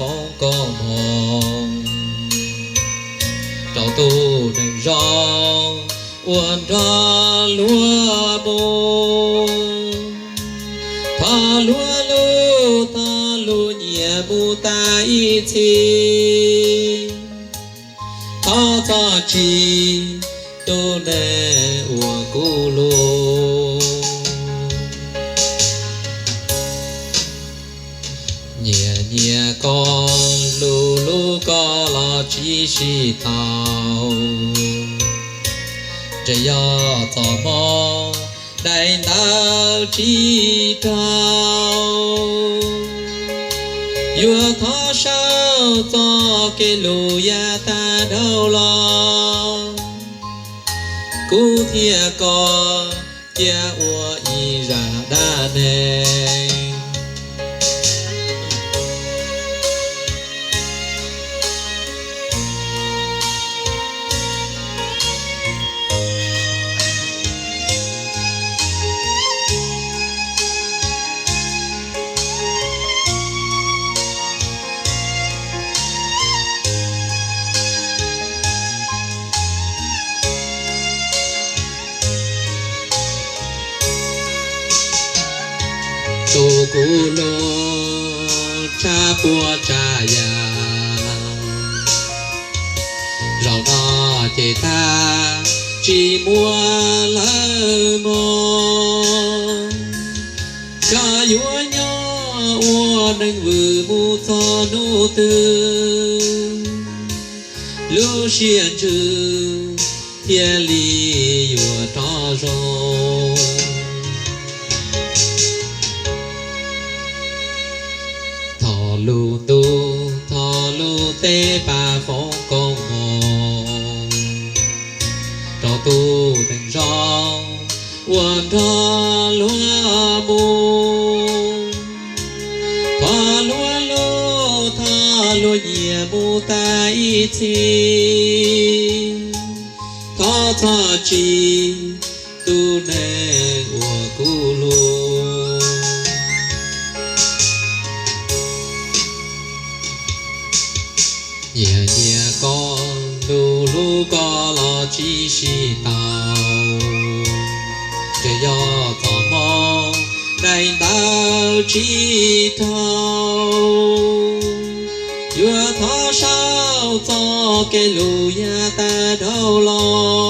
foom koob hmoov rau tus neeg zoo uas nrog luag mus. Thov luag lub, thov lub nyiam mus tas ib txhis. Thov txhob tsim tus neeg uas kuv hlub. Nyias nyias koj lub, hlub koj los tsis sib tau. Ntshe yog txoj hmoo daim ntawv tsis raug. Yuav thov sau txoj kev hlub yav tag dhau los, kuv thiab koj cia ua ib zaj dab neeg. Tus kuv hlub tshaj puas tsav yam, zaum no ces tag tsis muaj lawm mog. Koj yuav nyob ua neeg vwm mus txog hnub twg? Lub siab ntsws thiaj li yuav rov zoo. Thov lub ntuj thov lub teb pab foom koob hmoov rau tus neeg zoo uas nrog luag mus. Thov luag hlub, thov luag nyiam mus tas ib txhis. Thov txhob tsim tus neeg uas kuv hlub. Nyias nyias koj lub, hlub koj los tsis sib tau. Ntshe yog txoj hmoo daim ntawv tsis raug. Yuav thov sau txoj kev hlub yav tag dhau los,